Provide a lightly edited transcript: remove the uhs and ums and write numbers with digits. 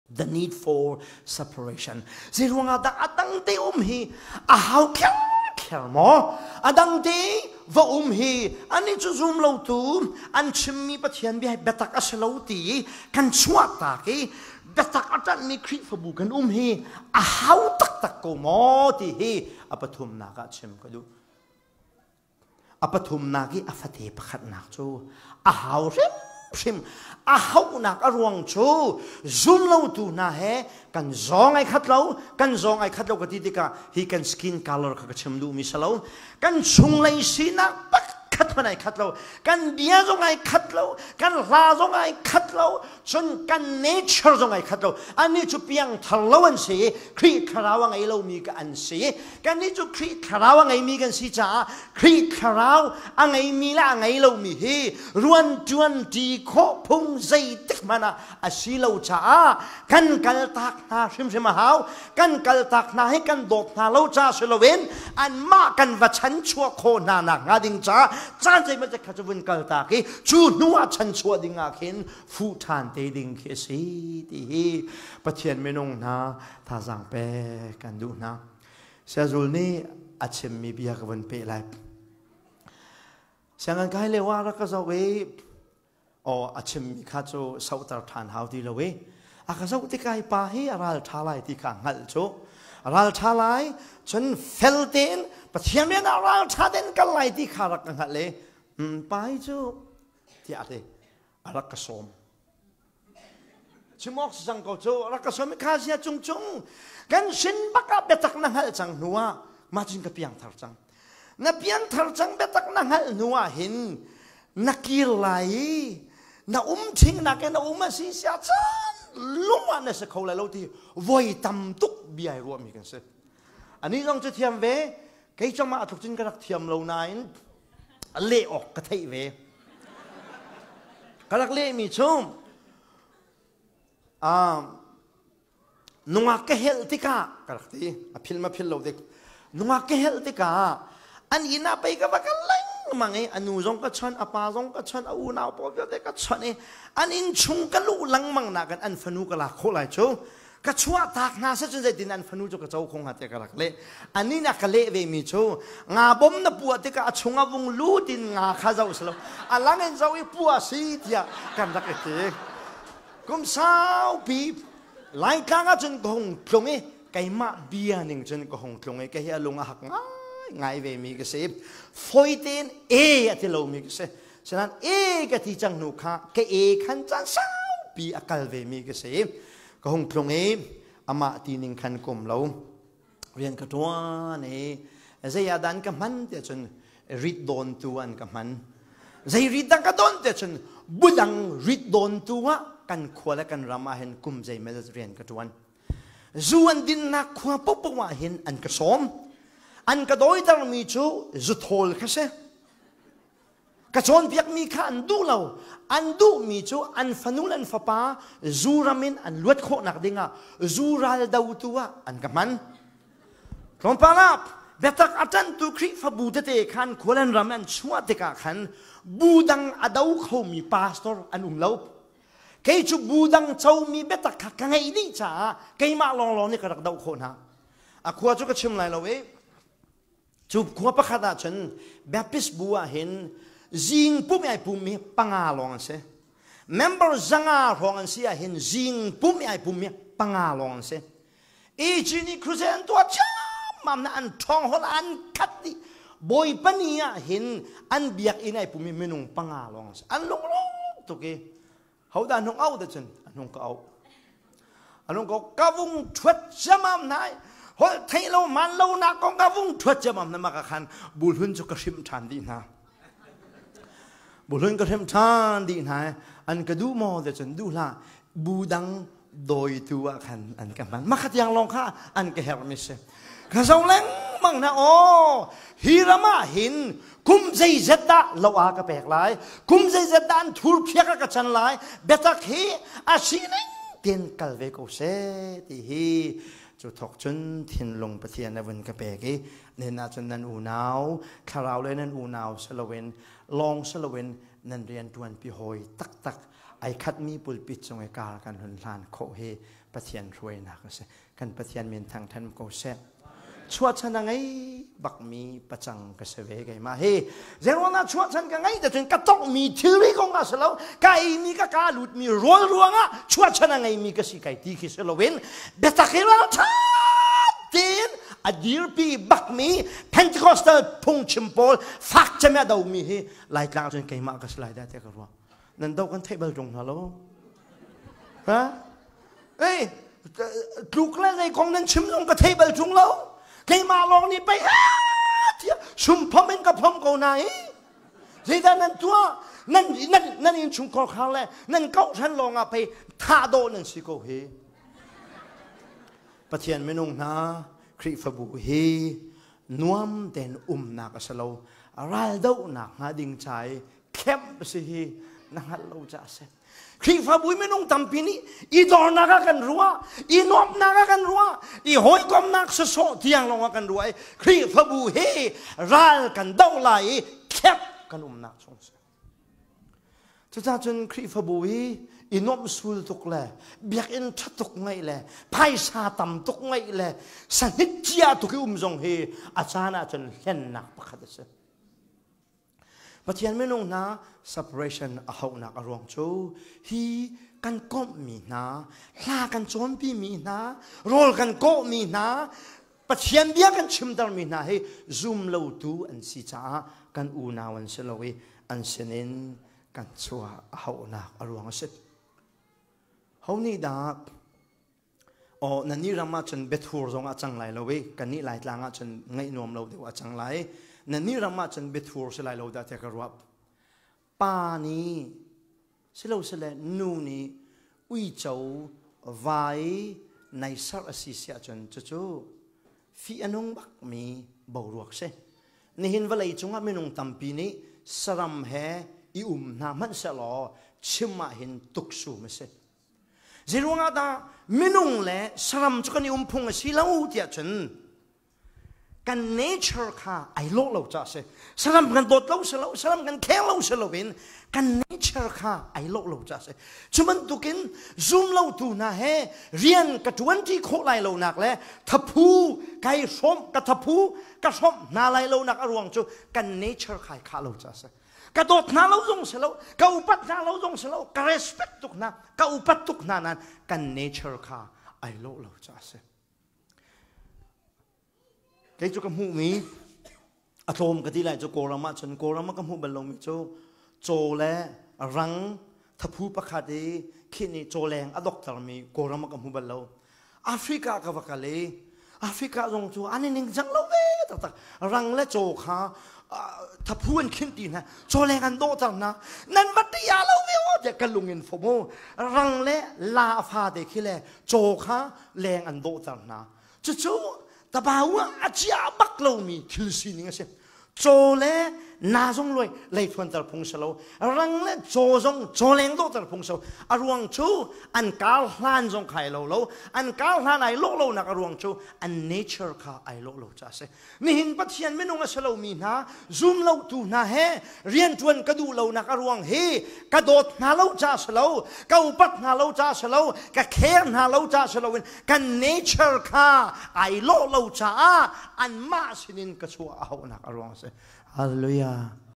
The need for separation. Zeiruangah dah a dang te um hi a hau kher kher maw? A dang te va um hi ani cu zum lo tu an chimmi Pathian bia hi biatak a si lo ti kan chuah tak i biatak a ṭanhmi Khrihfabu kan um hi a hau taktak ko maw ti hi a pathumnak ah chim ka duh. A pathumnak i a fate pakhatnak cu a hau hrimhrim. A hauhnak a ruang cu zumlotu hna he kan zawng ai khat lo, kan zawng ai khat lo ka ti tikah hi kan skin color kha ka chim duhmi si lo. Kan chunglei sinak pakhat hmanh ai khat lo. Kan bia zong ai khat lo, kan hla zong ai khat lo, cun kan nature zong ai khat lo. Annih cu piangthar lo an si i Khrih thlarau a ngei lomi ka an si. Kannih cu Khrih thlarau a ngeimi kan si caah Khrih thlarau a ngeimi le a ngei lomi hi ruan ṭuan ṭi khawh phung zeitik hmanh ah a si lo caah kan kaltak hna hrimhrim a hau. Kan kaltak hna hi kan dawt hna lo ca si loin anmah kan va chanchuah khawh hna nak hnga ding caah caan zeimaw kha cu vun kaltak i cu hnu ah chanchuah ding ah khin fuh ṭhan te ding khi a si ti hi Pathian minung hna thazaang pek kan duh hna. Siazul nih a chimmi bia ka vun peh lai. Sianginn kai lio ah rak ka zoh i aw a chimmi kha cu sohter ṭhan hau ti lo i a ka zoh tikah hi pa hi a ral ṭha lai ti kha hngalh cu a ral ṭha lai cun fel tein Pathian rian ah ral ṭha tein kal lai ti kha rak ka hngalh i pa hi cu tiah a ti a rak ka sawm Chim awk si cang ko cu rak ka sawm i kha sia cung cung kan sin bak ah biatak na hngalh cang hnu ah mah cun ka piangthar cang na piangthar cang biatak na hngalh hnu ah hin na kir lai i na um thing nak in na um a si sia cun lung ah na si kho lai lo ti voi tam tuk bia i ruahmi kan si ani zong cu thiam ve kei cang mah tluk cun ka rak thiam lo nain leh awk ka theih ve Ka rak lehmi cu nungak ka helh tikah ka rak ti a phil ma phil lo dik nungak ka helh tikah an inn ah pei ka va kal lengmang i a nu zong ka chawnh a pa zong ka chawnh a unau pawl vialte ka chawnh i an inn chung ka luh lengmang nakin an fanu ka lak khawh lai cu ka chuah tak hna seh cun zeitin an fanu cu ka co kho hnga tiah ka rak leh ani na ka leh ve mi cu nga bom na puah tikah a chung a vung lut in nga kha zoh si lo a lang in zoh i puah si tiah kan rak i ti kum saupi laitlang ah cun ka hung tlung i keimah bia ning cun ka hung tlung i ka hi a lung a hak ngai ngai ve mi ka si foi tein e a ti lo mi ka si sinan e ka ti cang hnu kha ka e khan caan saupi a kal ve mi ka si Ka hung tlung i amah ti ning khan kum lo. Rian ka ṭuan i zei ah dah an ka hman tiah cun rit dawntu an ka hman. Zei rit dah ka dawn tiah cun budang rit dawntu ah kan khua le kan ram ah hin kum zeimawzat rian ka ṭuan. Zu an dinnak khua paohpaoh ah hin an ka sawm. An ka dawitermi cu zuthawl kha si. Ka cawnpiakmi kha an duh lo. An duhmi cu an fanu le an fapa zu ram in an luat khawhnak dingah zu ral dotu ah an ka hman. Tlawmpal ah biatak a ṭanhtu Khrihfabu tete khan khual an ram an chuah tikah khan bu dang a do khomi pastor an um lo. Kei cu bu dang comi biatak kha ka ngeih dih caah keimah lawnglawng nih ka rak doh khawh hna. A khua cu ka chim lai lo i Cu khua pakhat ah cun Baptist bu ah hin zing pum ai pum mi panga lawng an si. Member 500 hrawng an si ah hin zing pum ai pum mi panga lawng an si. EG nih crusade an tuah ṭhiammam na an ṭhawng hol an khat dih. Bawipa ni ah hin an biakinn ai pum mi minung panga lawng an si. An lunglawm tuk i Hodah hnung auh te cun a hnung ka auh. A hnung ka ka vung ṭhuat ciamam hna i holh theih lo man lo nak kong ka vung ṭhuat ciamam hna maka khan bulhun cu ka hrimh ṭhan dih hna. Bulhun ka hrimh ṭhan dih hna i an ka duh maw te cun duh hlah bu dang dawitu ah khan an ka hman. Makhat yang lawng kha an ka herhmi si. Ka zo lengmang na aw hi ram ah hin kum zeizat dah lo a ka pek lai kum zeizat dah an thur phiak a ka chan lai biatak hi a sining ten kal ve ko seh ti hi cu thok cun thinlung Pathian a vun ka pek i nen ah cun nan unau thlarau le nan unau si loin lawng si loin nan rian ṭuanpi hawi taktak. Ai khatmi pulpit cung i kar kan hun hlan khawh hi Pathian hruainak a si. Kan Pathian min thangthan ko seh. Chuahchan a ngei bakmi pacang ka si ve keimah hi. Zeiruangah chuahchan ka ngei cun ka tongmi thilri kong ah si lo, ka eimi ka ka lutmi rawl ruangah chuahchan a ngeimi ka si kai ti khi si loin biatak hi ralṭha tein a dirpi bakmi Pentecostal phungchim pawl fak cem a domi hi Laitlang cun keimah ka si lai dah tiah ka ruah. Nan do kan theih bal ṭung hna lo. Ha? Ei, tluk le zei kong nan chim zong ka thei bal ṭung lo. Keimah lawng nih pei ha tiah sumphom in ka phom ko na i. Zeidah nan tuah? Nan nan nan innchungkhar khar le nan kohhran lawng ah pei thah dawh nan si ko hi. Pathian minung hna Khrihfabu hi nuam tein umnak a si lo. Raldohnak hnga ding ca i kemh si hi na hngalh lo ca a si. Khrihfabu minung tampi nih i dornak ah kan ruah, i nuamhnak ah kan ruah, i hawikomnak sawsawh tiang lawng ah kan ruah i Khrihfabu hi ral kan doh lai i khep kan umnak chung si. Cucaah cun Khrihfabu hi i nuamh sul tuk le biakinn ṭha tuk ngeih le phaisa tam tuk ngeih le sahnit cia tuk i um zong hi a caan ah cun hlennak pakhat a si. Pathian minung hna separation a hauhnak a ruang cu hi kan komhmi hna, hla kan cawnpimi hna, rawl kan kawhmi hna, Pathian bia kan chimtermi hna hi zum lotu an si caah kan unau an si lo i an sinin kan chuah a hauhnak a ruang a si. Ho nih dah Aw nannih ram ah cun biathur zong a cang lai lo i kannih Laitlang ah cun ngaih nuam lo deuh a cang lai. Nannih ram ah cun biathur si lai lo dah tiah ka ruah. Pa nih silosile nu nih uico vai nai serh a si siah cun cucu fih a nung bakmi boruak si. Nihin vawlei cungah minung tampi nih saram he i um hna hmanh sehlaw chim ah hin tuksum a si. Zeiruangah dah minung le saram cu kan i um phung a si lo tiah cun kan nature kha ai lawh lo caah si. Saram kan dawt lo si lo, saram kan kheng lo si loin kan nature kha ai lawh lo caah si. Cu bantukin zum lotu hna he rian ka ṭuanṭi khawh lai lonak le thaphu kai hrawmh ka thaphu ka hrawmh hna lai lonak a ruang cu kan nature kha ai khah lo caah si. Ka dawt hna lo zong si lo, ka upat hna lo zong si lo, ka respect tuk hna, ka upat tuk hna nain kan nature kha ai lawh lo caah a si. Kei cu ka hmuhmi a tlawm ka ti lai cu Kawlram ah cun Kawlram ah ka hmuh bal lomi cu caw le rang thaphu pakhat i khin i cawleng a doktermi Kawlram ah ka hmu bal lo. Africa ka va kal i Africa zong cu an i ningcang lo ve taktak. Rang le caw kha thaphu an khinh ti hna, cawleng an dawhter hna. Nan va tia lo ve aw tiah ka lung in fom u. Rang le la fate khi le caw kha leng an dawhter hna. Cucu tabau ah a chia bak lomi thil sining a si. Caw le na zong luai leithuanter phung si lo. Rang le caw zong cawleng dawhter phung si lo. A ruang cu an kar hlan zong kha ai lo lo. An kar hlan ai lawh lonak a ruang cu an nature kha ai lawh lo caah a si. Nihin Pathian minung a si lomi hna, zum lotu hna he rianṭuan ka duh lonak a ruang hi ka dawt hna lo caah si lo, ka upat hna lo caah si lo, ka care hna lo caah si loin kan nature kha ai lawh lo caah anmah sinin ka chuah a hauhnak a ruang a si. Hallelujah.